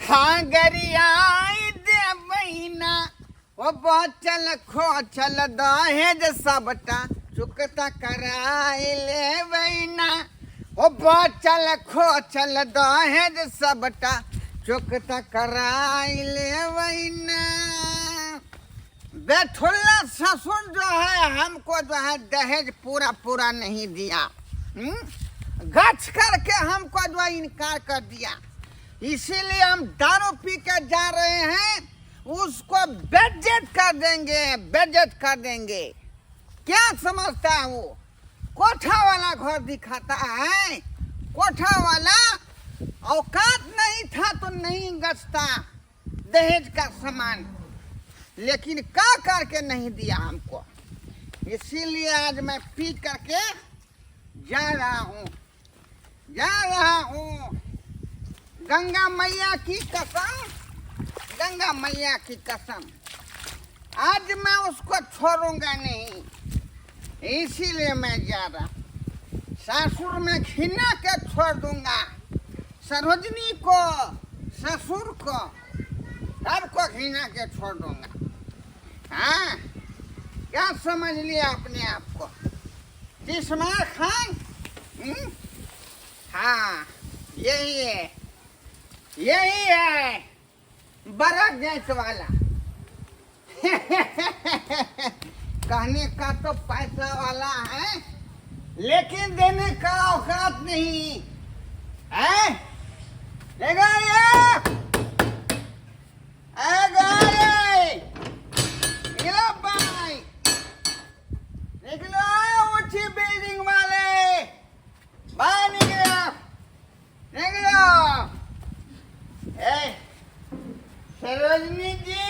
हाँ गरियाई देबै ना ओ बचल खोचल दहेज सबटा चुकता कराई लेबै ना ओ बचल खोचल दहेज सबटा चुकता कराई लेबै ना। बेठुल्ला ससुर जो है हमको जो है दहेज पूरा पूरा नहीं दिया, गछ करके हमको जो है इनकार कर दिया, इसीलिए हम दारू पी के जा रहे हैं, उसको बेइज्जत कर देंगे, बेइज्जत कर देंगे। क्या समझता है वो? कोठा वाला घर दिखाता है, कोठा वाला औकात नहीं था तो नहीं गछता दहेज का सामान, लेकिन का करके नहीं दिया हमको, इसीलिए आज मैं पी करके जा रहा हूँ, जा रहा हूँ। गंगा मैया की कसम, गंगा मैया की कसम, आज मैं उसको छोड़ूंगा नहीं, इसीलिए मैं जा रहा हूँ। सासुर में घिना के छोड़ दूंगा, सरोजनी को, ससुर को, सबको घिना के छोड़ दूंगा। हाँ, क्या समझ लिया अपने आप को तिस्मार खान? हाँ, यही है, यही है बड़ा गैस वाला। कहने का तो पैसा वाला है, लेकिन देने का औकात नहीं है। देखो ये, ए गाड़ी, निकलो भाई, निकलो ऊंची बिल्डिंग वाले, बाहर निकलो, निकलो। ए सरोजनी जी,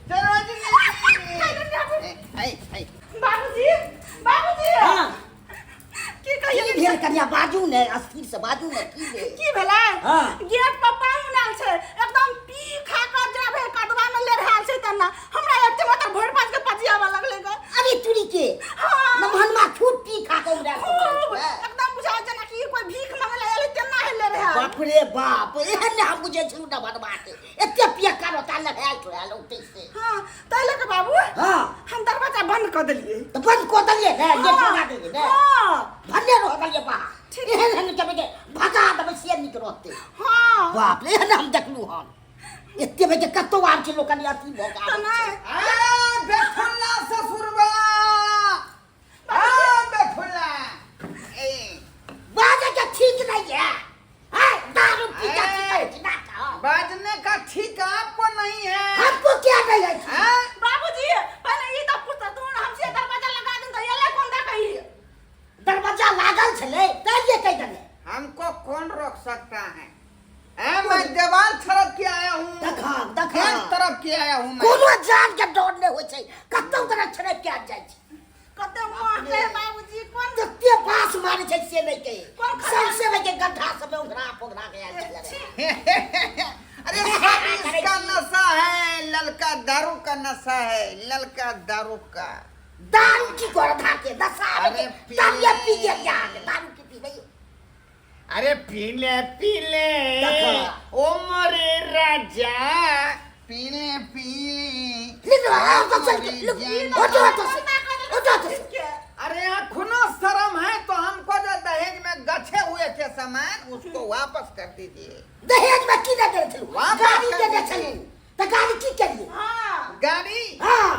सरोजनी जी, बाबूजी, बाबूजी, हाँ। की कहिए? की भेल कनिया? बाजू ने, अस्थिर से बाजू ने, की भेल? की भेलै? हाँ। गेट पर पाहुन आयल छै, एकदम पी खा कऽ जाबे कदवा में ले रहल छै तना, हमरा एते मात्र भरि पाँच के पजियाबऽ लगलै ग। अरे तुरी के। हाँ। नमहनमा खूब पी खा के उड़ा के खूब, छै। एकदम बुझा जेना कि कोई भीख मांगे ला आयल तेना हेले रहल। बाप रे बाप, एहन ने हम बुझै छी नमहनमा के, एते पियक्का रोता लगायल छोड़ायल ओतै से। हाँ, तै लऽ कऽ बाबू, हाँ। हम दरवाजा बंद कऽ देलियै। तऽ बंद कऽ देलियै ने, गेट लगा देलियै ने। हाँ। भन्ने रह देलियै बाहर। ठीक। एहन एहन के के भगा देबै से नीक रहतै। हाँ। बाप रे, एहन हम देखलहुँ हन। एते बजे कतौ आब छै लोक कनि अथी भऽ तऽ गेल। नहि। अरे बेठुल्ला ससुरबा, आ बेठुल्ला, ए बाजै के ठीक नहीं है। है, दारू पी के की करै छी नाटक? बाजने का ठीक आपको नहीं है। हमको क्या नहीं है? हाँ? बाबूजी, पहले ई तऽ पूछता तू, हम से दरवाजा लगा दूं तऽ एलै कोन देखै? दरवाजा लागल छलै, तैलिए कहि देने। हमको कौन रोक सकता है? ए, मैं दीवार छड़प के आया हूँ। देखा, देखा। एक तरफ के आया हूँ मैं। कोनो जान के डर नहि होइ छै, कतौ तरह छड़प के आबि जाइ छै। कते महकै बाबूजी, कोन कते बास मारै छै से नहि कही। कोन खराब? सौंसे मे के गड्ढा सब में उघरा पोघरा के आयल छलै। अरे सब इसका नशा है, ललका दारू का नशा है, ललका दारू का। दारू की कर धाके नशा आबै अरे छै। पी। दारू पी गेल यहाँ के, दारू की पीबै? अरे पी ले, पी ले, देखो। ओ मोरे राजा, पी ले, पी ले। ले लो, आओ तो चल के, लो, उठो, उठो से, उठो, उठो से। अरे खुनो शर्म है तो हमको जो दहेज में गछे हुए थे सामान उसको वापस कर दीजिए। दहेज में की देने छलू? वापस गाड़ी कर देने दीजिए। छलू तऽ गाड़ी की केलिए? हाँ। गाड़ी? हाँ।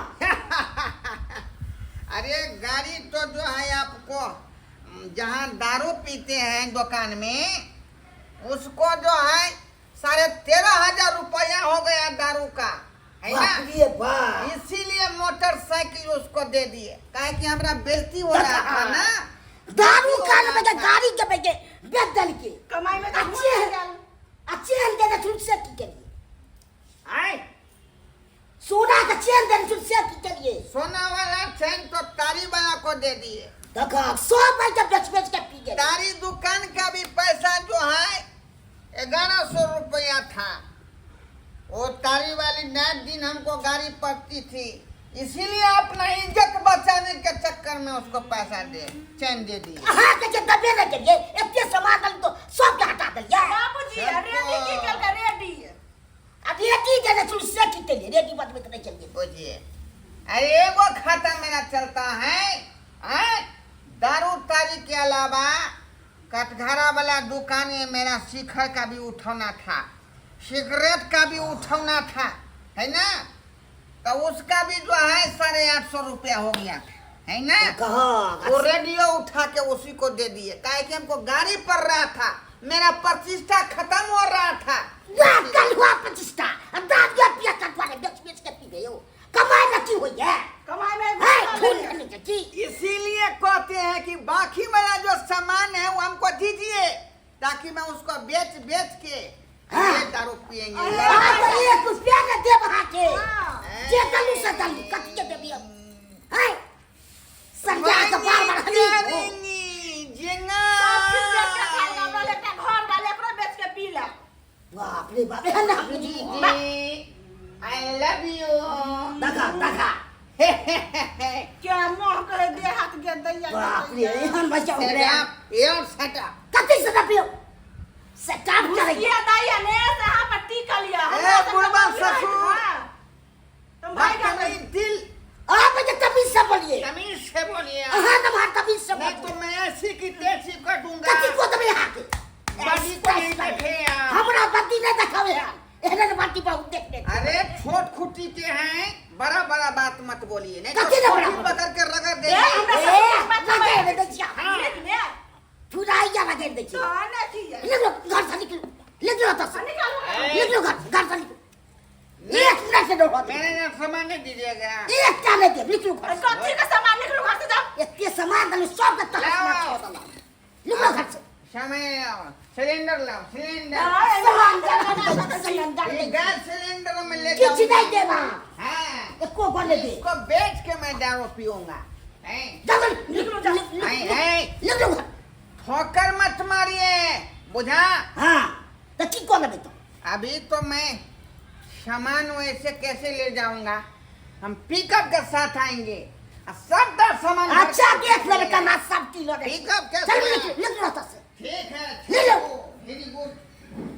अरे गाड़ी तो जो है आपको जहाँ दारू पीते हैं दुकान में, उसको जो है 13,500 रुपया हो गया दारू का, है ना? बाप रे बाप। इसीलिए मोटरसाइकिल उसको दे दिए, काहे कि हमरा बेइज्जती हो रहा था ना। दारू कान में के गाड़ी के बेचे बेच दल के। कमाई में तो अच्छे हो है। गेल। अच्छे हल देने छूट से की करिए? आए? सोना का चेन देने छूट से की करिए? सोना वाला चेन तो तारी वाला को दे दिए। देखो, 100 पैसा बेच बेच के पी गए। तारी दुकान का भी पैसा जो है 1100 रुपया था, वो तारी वाली नाइट दिन हमको गाड़ी पड़ती थी, इसीलिए अपना इज्जत बचाने के चक्कर में उसको पैसा दे चैन दे दिए। हाँ, के जे दबे न करिए, एते सामान दल तो सबके हटा देलियै। बाबूजी रेडी की केलकै रेडी? आ रेडी देने छलहुँ से की केलियै? रेडी बनबैत नहि चलियै। बुझिए, अरे एगो खाता मेरा चलता है, हैं? दारू तारी के अलावा कटघरा वाला दुकान में मेरा शिखर का भी उठौना था, सिगरेट का भी उठौना था, है ना? तो उसका भी जो है 850 रुपया हो गया था, है ना? कहाँ वो रेडियो उठा के उसी को दे दिए, काहे कि हमको गाड़ी पड़ रहा था, मेरा प्रतिष्ठा खत्म हो रहा था। वाह कलुआ प्रतिष्ठा दाम के पिया कटवा बेच बेच के पीबे यौ, कमाई में की होइए? कमाई में है खून नहीं के की। इसीलिए कहते हैं कि बाकी वाला जो सामान है वो हमको दीजिए ताकि मैं उसको बेच बेच के हाँ। ये दारू पिएंगे। अहाँ तऽ एक रुपया ने देब अहाँके। हाँ। जे दलू से दलू कथी के देबी हम? है संजा के बार बार हनी करेंगी, जेंगा। सब चीज बेच के खाइ ला, हमरा एकटा घर वाले एकरो बेच के पी ला। बाप रे बाप, एहन ना बुझी। जी, I love you. देखा देखा के मोह करे दे हाथ के दैया। बाप रे, एहन बच्चा Shut हो up, you shut up. कथी से दबियो सेटअप करे ये दैया ने से यहाँ पर टिकल या। ए, बुढ़बा ससुर। तुम भाई का बदतमीज दिल। आप जे तमीज से बोलिए। तमीज से बोलिए। अहाँ न भार तमीज से नहीं बोलिए। तो मैं ऐसी की तैसी कर दूंगा। कथी को देबै अहाँके? बदी को नहीं देखे आप। हमरा बदी नहीं देखावे यार, एहन बाटी बहुत देखने। अरे छोट खुटी के हैं, बड़ा बड़ा बात मत बोलिए, नहीं तो कथी ने बड़ा छोटी बड़ा? पकड़ के रगड़ ए, देंगे। हमरा ए, ससुर बात रगड़ समझ दै छियै। हाँ। ने फुराइया रगड़ दै छियै। तो ने की है? निकलो घर से, निकलो निकलो एतऽ से। निकालू। निकलो घर घर से निकलो, एक मिनट से डोर मेरे ना सामान नहीं दीजिएगा। एकटा नहि देब, निकलू घर से। कथी के सामान? निकलू घर से, जाओ। एते सामान देलू सबके तहस नहस कऽ देलक। निकलो घर से। समय लाओ, सिलेंडर लाओ, सिलेंडर। सामान देलक, सिलेंडर ये नहि गैस सिलेंडर में ले किछु जाऊंगा। नहि देब अहाँ। हाँ, एको गो नहि देब। इसको बेच के मैं दारू पीऊंगा, हैं? जाओ निकलो जाओ। हैं, हैं? निकलो घर। ठोकर मत मारिए, बुझा? हाँ तऽ की कऽ लेबै तऽ? अभी तो मैं सामान वैसे कैसे ले जाऊंगा, हम पिकअप के साथ आएंगे आ सबटा सामान भर अच्छा के देख लेबै केना सब की लऽ जाइ छै। पिकअप कैसे? चलू निकलू निकलू एतऽ से। ठीक है। ले लो। वेरी गुड,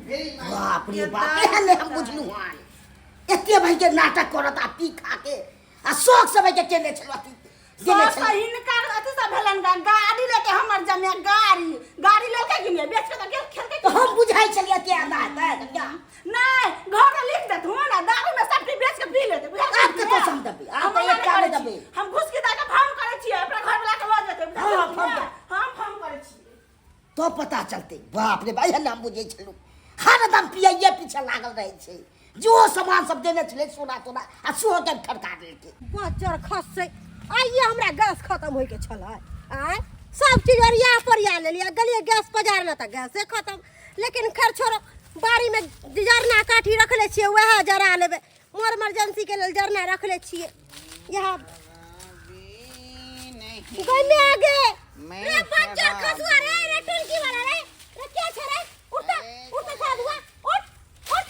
वेरी नाइस। बाप रे बाप, एहन नहि हम बुझलहुँ हन। एते भाई के नाटक करत आ पी खा के आ शौक से भाई के केने छलहुँ अथी देने सब छलहुँ। हिनकर अथी सब भेलन गा, गाड़ी लेके हमर जमे गाड़ी गाड़ी लेके कि नहि बेच के तऽ गेल खेलकै। तऽ हम बुझाइ छलियै एते आधा हेतै कनिया। नहि घर में लिख देतहुँ ना, दारू में सब चीज बेच के पी लेते। बुझल? आब कतौ से हम देबै? आब हम तऽ मना एकटा नहि नहि करै छी। देबै। हम घुस के दऽ के फॉर्म करै छियै, अपना घर वाला के लऽ जेतै। बुझल? हाँ, फॉर्म दे। हम फॉर्म करै छियै तो पता चलते। बाप रे भाई, एहन हम बुझै छलहुँ हरदम पियैये पीछे लागल रहै छै। जो सामान सब देने छलै सोना तोना आ सेहो के खड़का देलकै। बच्चर खसै आइए हमरा गैस खत्म होइके छलै। आँय सब चीज ओरिया पोरिया लेलियै, गेलियै गैस पजार ने तऽ गैसे खत्म। लेकिन खैर छोड़ो, बाड़ीमे जरना काठी रखले छियै, वएह जरा लेबै। मोर इमरजेंसी के लेल जरना रखले छियै। इएह गइमे आगे मैं रे बच्चर शराब- खसुआ रे, रे टुनकी वाला रे, रे के छै रे? उठ उठ साधुआ, उठ उठ,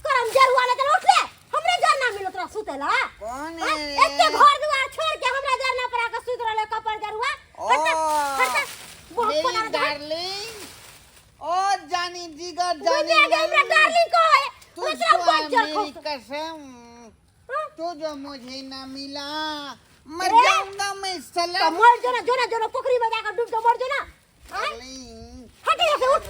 करम जरुआ लेकिन उठ ले, हमरे जरना मिलत रह सुतेला। कौन हाँ? है रे? एते घर दुआर छोड़ के हमरा जरना पर आके सुत रहले कपर जरुआ। ओ, हट हट, बहुत मेरी पनार डार्लिंग, ओ जानी जिगर जानी बुझे गे हमरा मन, डार्लिंग को है तुझको मतलब बच्चर मेरी खस। कसम, हाँ? तू जो मुझे ना मिला मर रे? जाऊंगा मैं तो साला। मर जो ना, जो ना, जो ना पोखरी में जाकर डूब के मर जो ना। हाँ? डार्लिंग, हट यहाँ से, उठ,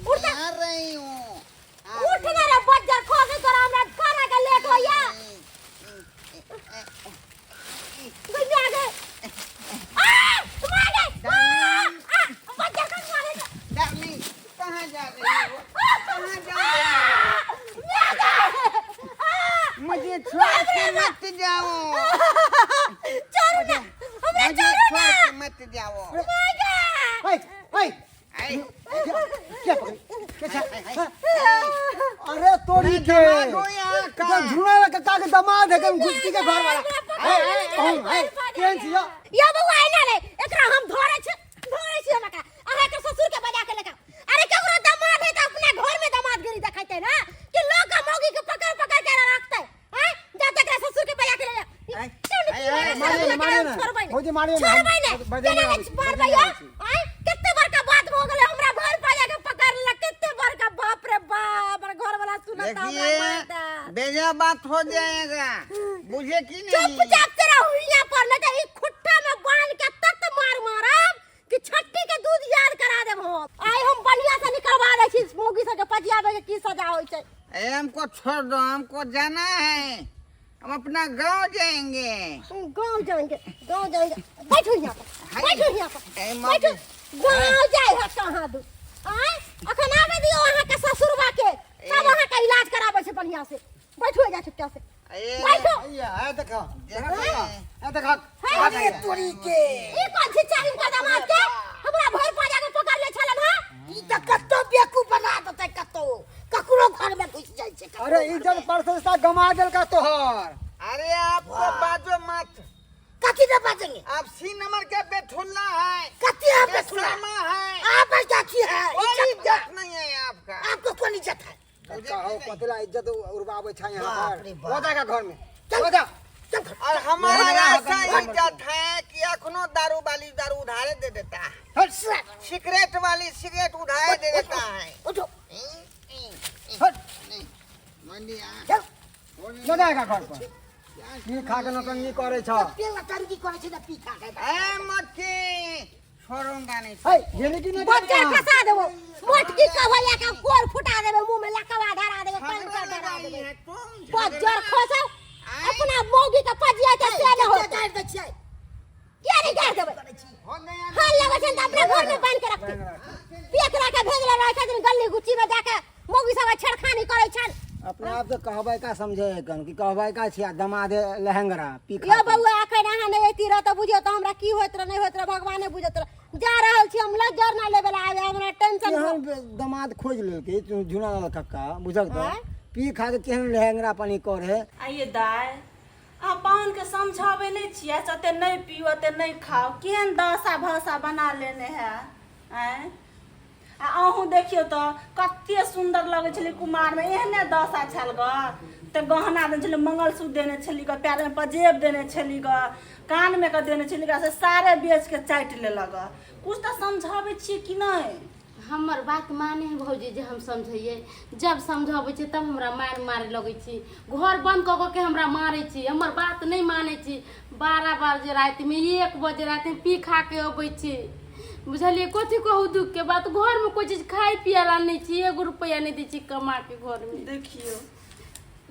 उठ जा। आ रही हूँ, आ उठ ना रे बज्जर खो के तोरा हमरा खाना के लेट होइया। गइया आ गए, आ तुम आ गए, आ आ बज्जर खस मारे। डार्लिंग, कहाँ जा रही हो? कहाँ जा रही हो? मुझे छोड़ के मत जाओ। छोड़ू ना हमरा। मुझे छोड़ू छोड़ ना के मत जाओ। माय है है आई, के पकड़ी के छा? अरे तोरी के दामाद हो यहाँ का। झुना काका के दामाद है कम घुसकी के घर वाला है कहूं है केहन छी यो? यो बौआ एना रे, एकरा हम धरे छी, धरे छी हम एकरा। अहाँ के ससुर के बजा के लेके आउ। अरे केकरो दामाद है त अपना घर में दामादगिरी देखेते ना कि लोग का मौगी के पकड़ पकड़ के रखते हैं। जा तक एकरा ससुर के बजा के ले आय, आओ। आय, आय, मारियो ने, मारियो ने। भौजी, मारियो ने। छोड़बै ने। बजे केना नहि नहि आबै छी, मारबै बजे नहि यो? आबै छी। आय कते बड़का बात भऽ गेलै, हमरा घर पर जाके पकड़ नया बात हो जाएगा, बुझे कि नहीं? चुपचाप से रहू यहाँ पर, नहीं तो ई खुट्टा में बांध के तत मार मारब कि छट्टी के दूध याद करा देब हम। आइ हम बढ़िया से निकलवा दै छी मौगी सबके पजियाबे के की सजा होइ छै। ए, हमको छोड़ दो, हमको जाना है, हम अपना गांव जाएंगे। गांव जाएंगे, गांव जाएंगे। बैठो यहाँ पर, बैठो यहाँ पर, ए, मौगी। बैठो। गांव जाए है कहाँ दू? आय अखन आबे दियो अहाँ के ससुरबा के, तब अहाँ के इलाज कराबै छै बढ़िया से। बैठो जा चुपचाप से, ए, बैठो। भैया ए देखो, देखो। ए देखो। अरे तोरी के ई कोन छी चारिम का दामाद के हमरा भर पाजा के पकड़ ले छलन हा? ई तऽ कतौ बेवकूफ बना देतै, कतौ ककरो घर में घुसि जाइ छै, ककरो अरे घर में। इज्जत प्रतिष्ठा गमा देलका तोहर। अरे आपको बाजो मत। कथी ने बाजेंगे? आप सी नंबर के बेठुल्ला है। कथी है बेठुल्ला? बेशर्मा है। आप क्या की है? कोई इज्जत इज्जत नहीं है आपका। आपको कौन इज्जत है? कहो कतला इज्जत उड़बाबै छै यहाँ बाप पर। रे बाप। हो जाएगा घर में, चल। हो जा। चल। और हमारा हो जाएगा ऐसा घर में। इज्जत है कि अखनो दारू वाली दारू उधारे दे देता है, हट। सिगरेट वाली सिगरेट उधारे दे देता है। उठो। हट। चल। न जाएगा घर पर। की खा के नौटंकी करै छ? कते नौटंकी करै छै ने पी खा के। ए मटकी छोड़ूंगा नहीं। है गेली कि नहीं? बच्चा फंसा देबो मोटकी कभैया के गोर फुटा देबे, मुंह में लकवा धरा देबे, पंचा धरा देबे। बज्जर खोसो अपना मौगी के पजिया के से न हो गाड़ि दै छियै। किया नहीं गाड़ देबे? हो गया। हाल लगे छै त अपना घर में बांध के रखते, पेकरा के भेजले रहे छथिन गली गुच्ची में जाके मौगी सब छेड़खानी करै छन। अपना आप तो कहबै का समझे है कन कि कहबै का छिया दमाद लहंगरा पी खा यो के। बौआ अखन अहाँ नहि अयती रह तऽ बुझियौ तऽ हमरा की होइत रह नहि होइत रह भगवाने बुझैत रह। जा रहल छी हम लज्जर ना लेबे ला आबे हमरा टेंशन केहन दमाद खोज लेलकै झुना लाल कक्का बुझल तऽ आँय? पी खा के केहन लहंगरा पानी करे। आइए दाय, अहाँ पाहुनके समझाबै नहि छियै से ओते नहि पीउ ओते नहि खाउ, केहन दशा भशा बना लेने है। आँय, आ अहूँ देखियौ तऽ कते सुन्दर लगै छलै कुमारमे, एहने दशा छल गऽ। तऽ गहना देने छलै, मंगलसूत्र देने छली गऽ, पैरमे पजेब देने छली गऽ, कानमे कऽ देने छली गऽ, से सारे बेचके चाटि लेलक गऽ। कुछ तऽ समझाबै छियै कि नहि? हमर बात माने है भौजी जे हम समझैयै, जब समझाबै छियै तब हमरा मारि मारे लगै छी, घर बंद कऽ कऽ के हमरा मारै छी, हमर बात नहि मानै छी। 12 बजे रातिमे, 1 बजे रातिमे पी खा के अबै छी, बुझलियै? कथी कहू दुख के बात, घरमे कोइ चीज खाय पियै ला नहि छी, एगो रुपैआ नहि दै छी कमा के घरमे। देखियौ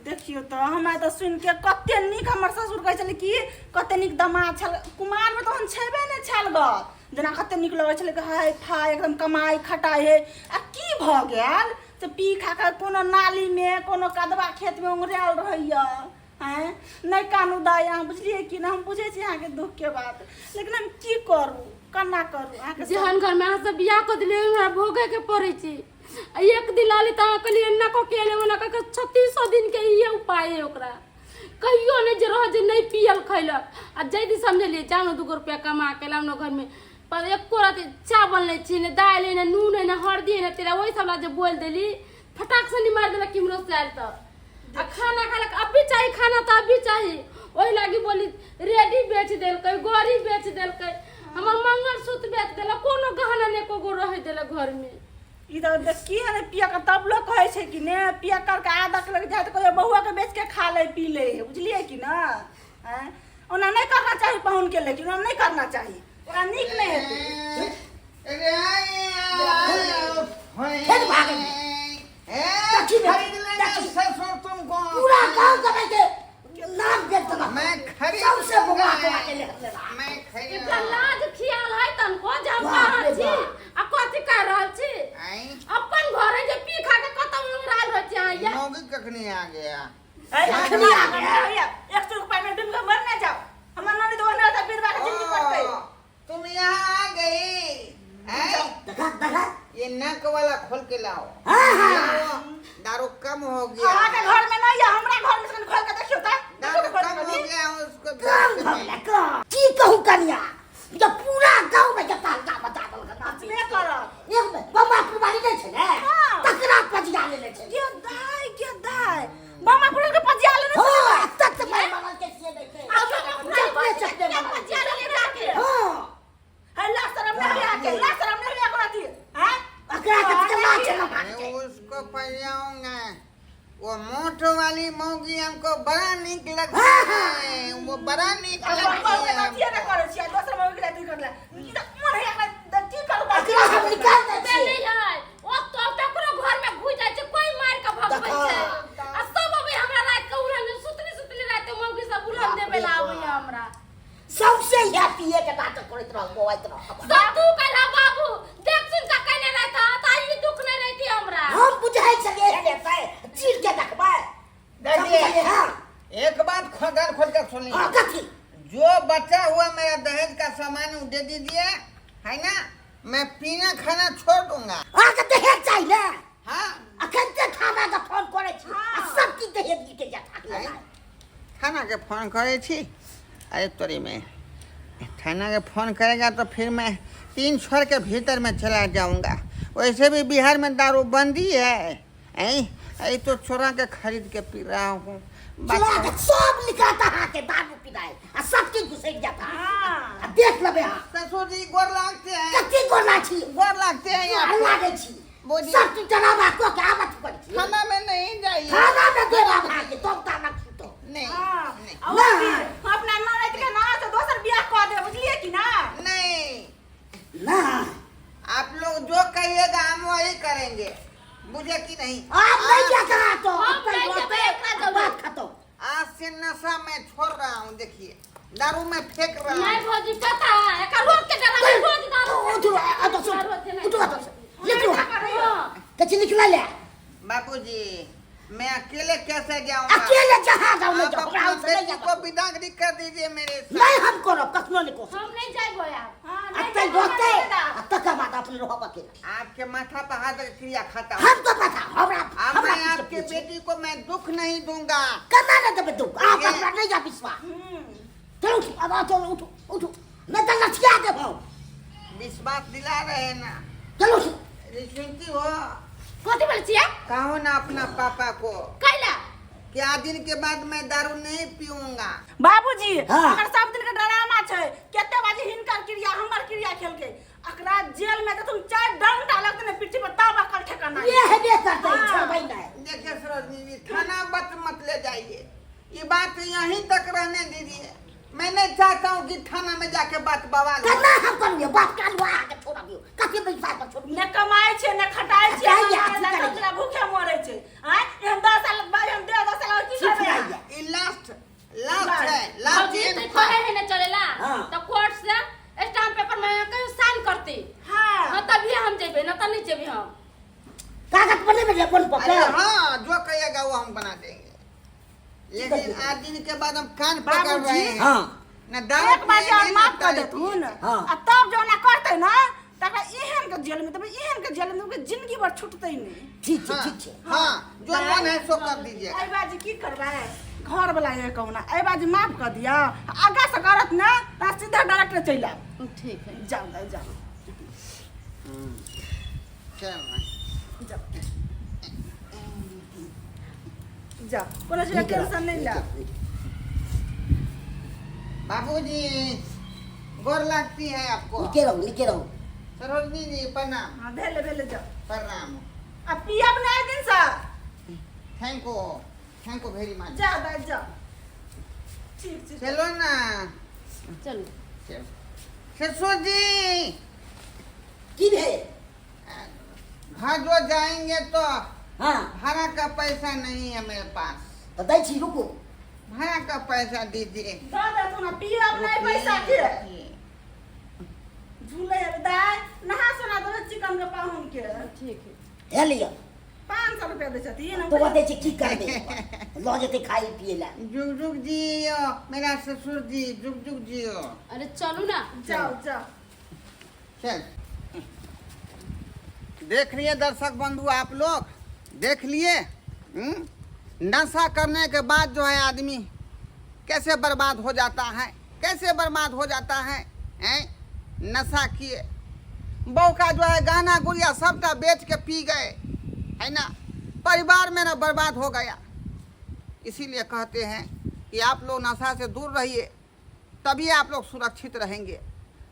देखियौ तऽ हमरा तऽ सुनिके कते नीक हमर ससुर कहै छलै कि कते नीक दमाद छल कुमारमे, तऽ ओहन छेबे नहि छल गऽ, जेना कते नीक लगै छलै कि हाय फाय एकदम कमाइ खटाइ है। आ की भऽ गेल से पी खा कऽ कोनो नालीमे कोनो कदवा खेतमे ओंघरायल रहैया। आँय नहि कानू दाइ, अहाँ बुझलियै कि नहि? हम बुझै छी अहाँके दुखके बात, लेकिन हम की करू, केना करू अहाँके? जेहन घरमे अहाँ सब बियाह कऽ देलियै हमरा भोगैके पड़ै छै। आ एक दिन आली तऽ अहाँ कहलियै एना कऽ के एलै ओना कऽ के, 36 दिनके इहे उपाय है ओकरा, कहियो नहि जे रह जे नहि पियल खैलक। आ जाहि दिन समझलियै जाउ ने 2 रुपया कमा के लाउ ने घरमे, पर एको राति चावल नहि छी, नहि दालि नहि नून नहि हरदी नहि तेल, ओहि सब ला जे बोलि देली फटाक से नहीं मारि देलक किम्हरो से आयल तऽ। आ खाना खेलक अभी चाही खाना तऽ अभी चाही, ओहि लागी बोली रेडी बेच देलकै, गड़ी बेच देलकै, हमर मंगलसूत्र बेच देलक, कोनो गहना नहि एको गो रहै देलक घरमे। ई तऽ देख की है ने पिया के तब लोग कहै छै कि ने पिया करके आदत लग जाए तऽ कहियो बउआ के बेच के खा ले पी ले, बुझलियै कि ना? आँय, ओना नहि करना चाही पाहुन के, लेकिन ओना नहि करना चाही, ओकरा नीक नहि हेतै। फेर भागल। देखी खरीद लेंगे ससुर तुमको, पूरा गांव के के नाम बेच देलक। मैं खरीद सबसे लूंगा। बौआ बौआ के ले लेला। मैं खरीद एकरा लाज खियाल है तनको जे हम बाप कहाँ रे छी बाप। आ कथी कर रहल छी? आई अपन घर है जे पी खा के कतौ उंगराल रहै छी अहाँ ये। मौगी कखनी आ गया? अखनी आ गया। 100 रुपया में डूब के मर ना जाओ, हमर ननद ओहने रहता विधवा के जिंदगी कटतै। ओ, तुम यहाँ आ गई हैं? देखा देखा, ये नक वाला खोल के लाओ। हाँ, हाँ। दारू कम हो गया। अहाँ के घर में नहीं है, हमरा घर में से खोल के देखियो त। दारू कम हो गया उसको। कम भऽ गेलै कम। की कहू कनिया, जब पूरा गाँव में जब हल्का बता देलक नाची नहि करत। एक में बम्बा कुर्बानी नहि छै ने, हाँ। तकरा पजिया लेने छै। के दाय के दाय, मामा पुरन के पजिया लेने छलै। हाँ, तक तऽ मारि मारल के छियै नहि छै। चपले चपले मारल। पजिया लेने जाके। हाँ। है ला शरम नहीं होया के, ला शरम नहीं होया कोना थी हैं? अकरा के तऽ लाज ना मैं मारतै। उसको पजाऊंगा वो मोट वाला। वाली मौगी हमको बड़ा निक लगती है, वो बड़ा निक अपन लगती के है। अथिए नहि करै छियै, दोसर मौगी के अथी करला। ई तऽ मन है एकरा की करू? एकरा हम निकाल दै से छियै। नहीं है, ओ तो ककरो घर में घुस जाइ छै, कोई मार के भगबै छै। आ सब अबै हमरा रात के उड़न, सुतली सुतली रात के मौगी सब उड़न देबे ला आबै हमरा। सौंसे इएह पिए के नाटक करैत रहल, बौआइत रहल। सब तू कहला बाबू देख सुन के कहने रहता त ई दुख नहीं रहती हमरा। हम बुझाइ छलियै एहन हेतै, चीर के देखबै। देखिए। सब बुझलियै, हाँ। एक बात कान खोल कर सुन हाँ, लीजिए। कथी? जो बचा हुआ मेरा दहेज का सामान वो दे दीजिए, है ना, मैं पीना खाना छोड़ दूंगा। अहाँके दहेज चाही ने? हाँ। अखन ते थाना के फोन करै छी आ सब किछु दहेज लिखे जात। आँय? थाना के फोन करे छी? अरे तोरी में थाना के फोन करेगा तो फिर मैं 3 छोर के भीतर में चला जाऊंगा। वैसे भी बिहार में दारू बंदी है, ऐ ऐ तो चोरा के खरीद के पी रहा हूँ। चोरा के सब निकालता अहाँके दारू पिलाए आ सब किछु घुसैक जाता। हाँ। आ देख लेबै अहाँ। ससुर जी गोर लागते हैं। कथी गोर लागै छी? गोर लागते हैं गोर आपको। लागै छी। बोलिए। सब किछु डरावा कऽ के आबत करै छी। थाना में नहीं जाइए। थाना में देब अहाँके तब तानक छूटो। नहीं। हाँ। नहीं। आ ओ की, हम अपना ननद के ना तऽ दोसर बियाह कऽ देब, बुझलियै कि ना? नहीं। ना। आप लोग जो कहिएगा हम वही करेंगे, बुझे कि नहीं? आप नहीं जा करा तो हम अपन नहीं रहते, जेबै, एकरा जेबै। बात खत्म। आज से नशा मैं छोड़ रहा हूँ, देखिए दारू मैं फेंक रहा नहीं हूँ। भौजी, पता है एकर रोज के डरावे, रोज दारू। उठो, आ तो सुन, उठो, आ तो सुन। लिख लो। हाँ। कथी लिखला ले? बाबूजी, मैं अकेले कैसे जाऊँगा? अकेले जहाँ जाओ नहीं आप जाओ, अपना हमरा से नहीं बेटी जाओ। को विदागरी कर दीजिए मेरे साथ। नहीं, हम करब, कखनो नहीं करब। हम नहीं जाइबो यार। हाँ, नहीं अतै जाइबो, रहतै हमरा आ तकर बाद अपने रहब अकेला। आपके माथा पर हाथ रख क्रिया खाता हूँ। हम तो पता हमरा अब हमरा मैं किछु आपके पूछे। बेटी को मैं दुख नहीं दूंगा। केना नहि देबै दुख? आप ये- हमरा नहीं जा विश्वास। चलो उठो, अब आओ, चलो उठो, उठो, नहीं तऽ लठिया देबौ। विश्वास दिला रहे हैं ना। चलो उठो। अरे सुनती हो? कथी बोलै छियै? कहो ना अपना पापा को। कैला? क्या दिन के बाद मैं दारू नहीं पीऊंगा। बाबूजी, हाँ। अगर सब दिन के डरामा छै, केते बाजी हिनकर क्रिया हमर क्रिया खेलके, एकरा जेल में तुम चार डंडा लगते ने पीठी पर तब अकल ठेकाना। ये हेबे करतै, हाँ। छोड़बै नहि। देखिए सरोजनी जी, थाना बत मत ले जाइए, ये बात यहीं तक रहने दीजिए। मैं नहीं चाहता हूँ कि थाना में जाके बात बवाल हो। केना हम करियो बात? कालू अहाँके छोड़बियो, कथी विश्वास पर छोड़बियो? ने कमाइ छै ने खटाइ छै। खटाइ छै, हम अथी करै छै। भूखे मरै छै। आँय, एहन 10 साल बाद हम 10 साल और की ठीक करबै? रहैया। ये लास्ट लास्ट है, लास्ट भौजी एंड तो कहे है ना चलेला। हाँ। तो कोर्ट से स्टाम्प पेपर में कहीं साइन करती। हाँ। हाँ, तभी हम जेबे, ना तो नहीं जेबे हम। कागज बनेबै ने अपन अरे पकड़। हाँ, जो कहिएगा वो हम बना देंगे, लेकिन आज दिन के बाद हम कान पकड़ बाबूजी। रहे हैं। हाँ। न दारू एक बार पिएंगे, और न माफ कर ताड़ी देथुन। हाँ। आ तब जो ना करतै ना तकरा एहन के जेल में देबै, एहन के जेल में देबै, जिंदगी भर छुटतै नहि। ठीक छै। हाँ, ठीक छै। हाँ, जो मन है सो कर दीजिए। एहि बाजी की करबै? घर वाला ये कहू ना, एहि बाजी माफ कर दिया, आगा से करत ना तऽ सीधा डायरेक्ट चलि आयब। ठीक है। जाउ दाइ, जाउ। चल। जाउ जाउ, कोनो चीज के टेंशन नहि ले। बाबूजी, गोर लगती है आपको। नीके रहू, नीके रहू। सरोजनी जी, प्रणाम। हाँ, भेले भेले, जाउ। प्रणाम। आ पियब नहि दिन से। Thank you, thank you very much. जाउ दाइ, जाउ, ठीक छै। चलो ना। चलू। चलो ससुर जी। की भेल? घर जो जाएंगे तो हाँ। भाड़ा का पैसा नहीं है मेरे पास। तऽ दै छी, रुकू। भाड़ा का पैसा दीजिए। दऽ देथुन, आ पियब नहि पैसा के झूले हेबै। दाइ, नहा सोना देबै चिकन के पाहुन के। ठीक है। हे लिअ। 500 रुपया दै छथिन। तो दै छै, की करबै, लऽ जेतै खाइ पियै लए। जुग जुग जियो मेरा ससुर जी, जुग जुग जियो। अरे चलू ना। जाउ जाउ। चल। देख लिए दर्शक बंधु, आप लोग देख लिए, हम्म? नशा करने के बाद जो है आदमी कैसे बर्बाद हो जाता है, कैसे बर्बाद हो जाता है, हैं? नशा किए बहू का जो है गहना गुड़िया सबटा बेच के पी गए, है ना, परिवार मेरा बर्बाद हो गया। इसीलिए कहते हैं कि आप लोग नशा से दूर रहिए, तभी आप लोग सुरक्षित रहेंगे।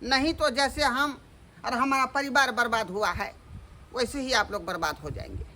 नहीं तो जैसे हम और हमारा परिवार बर्बाद हुआ है, वैसे ही आप लोग बर्बाद हो जाएंगे।